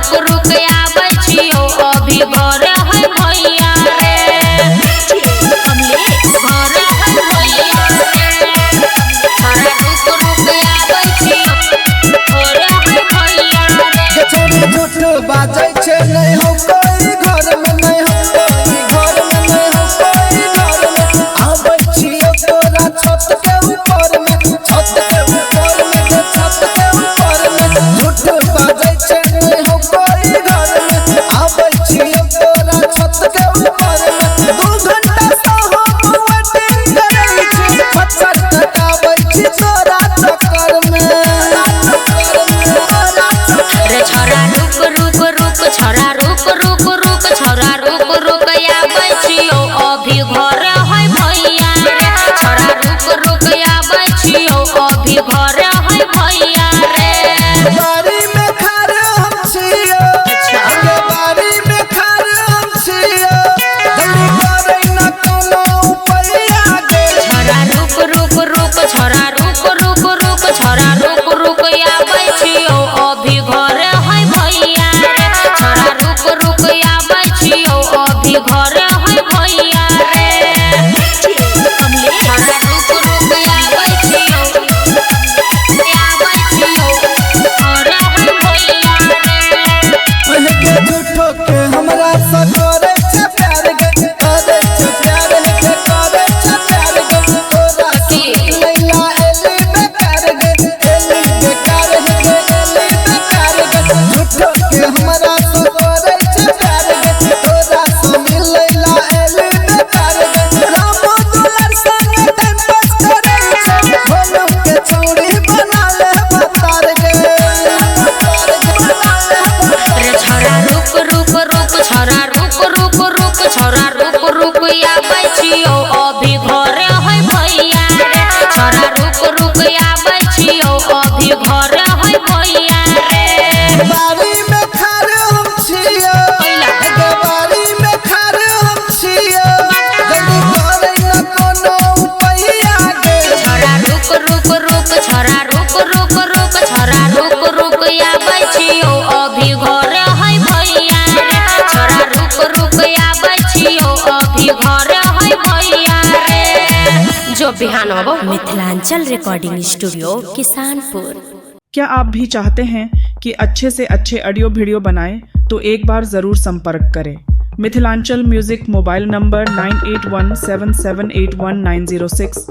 रुक रुक आबै छियौ अभी घर है भैया रे। घर है भैया रे। छोरा रुक रुक आबै छियौ घर है भैया रे। गे छौरी झूठ बाजै छै नहि हो कोई घर में, नहि हो कोई घर में, नहि हो कोई घर में। आबै छियौ तोरा छत के ऊपर में, छत के ऊपर में, गे छत के ऊपर में। झूठ बाजै छै नहि हो कोई घर में, आबै छियौ तोरा छत के ऊपर में। 2 घंटा से हम वेटिंग करै छी, मच्छर कटाबै छी तोरा चक्कर में, तोरा चक्कर। रे छोरा रुक रुक रुक, छोरा रुक रुक रुक, छोरा रुक रुक आबै छियौ अभी घर है भैया रे। छोरा रुक रुक आबै छियौ अभी घर है भैया रे। बारी में खार हम छियो, गे बारी में खार हम छियो, जल्दी करै न कोनो उपाया गे। छोरा रुक रुक रुक, छोरा रुक रुक रुक, छोरा रुक रुक आबै छियौ अभी घर है भैया रे। छोरा रुक रुक आबै छियौ अभी घर है भैया रे। छोरा रुक रुक आबै छियौ, आबै छियौ घर है भैया रे। गे झूठो के हमरा से करै छै प्यार गे, करै छै प्यार गे, करै छै प्यार गे। तोरा से लैला एली बेकार गे, एली बेकार गे, एली बेकार गे। झूठो के हमरा से करै छै प्यार गे, तोरा से मिलैला एली बेकार गे। रामो दुलार संग टाइम पास करै छै, भोलू के छौरी बना ले भतार गे, बना ले। रे छोरा रुक रुक रुक, छोरा रुक रुक रुक, छोरा रुक रुक आबै छियौ अभी घर है भैया रे। छोरा रुक रुक आबै छियौ अभी घर है भैया रे। बारी में खार हम छियो, गे बारी में खार हम छियो, जल्दी करै न कोनो उपाया गे। छोरा रुक रुक रुक, छोरा रुक रुक रुक, छोरा रुक रुक आबै छियौ अभी घर है भैया रे। छोरा रुक रुक आबै छियौ अभी घर है भैया रे। जो बिहान होबो। Mithilanchal recording studio Kisanpur. क्या आप भी चाहते हैं कि अच्छे से अच्छे ऑडियो वीडियो बनाएं? तो एक बार ज़रूर संपर्क करें। Mithilanchal music, mobile number 9817781906।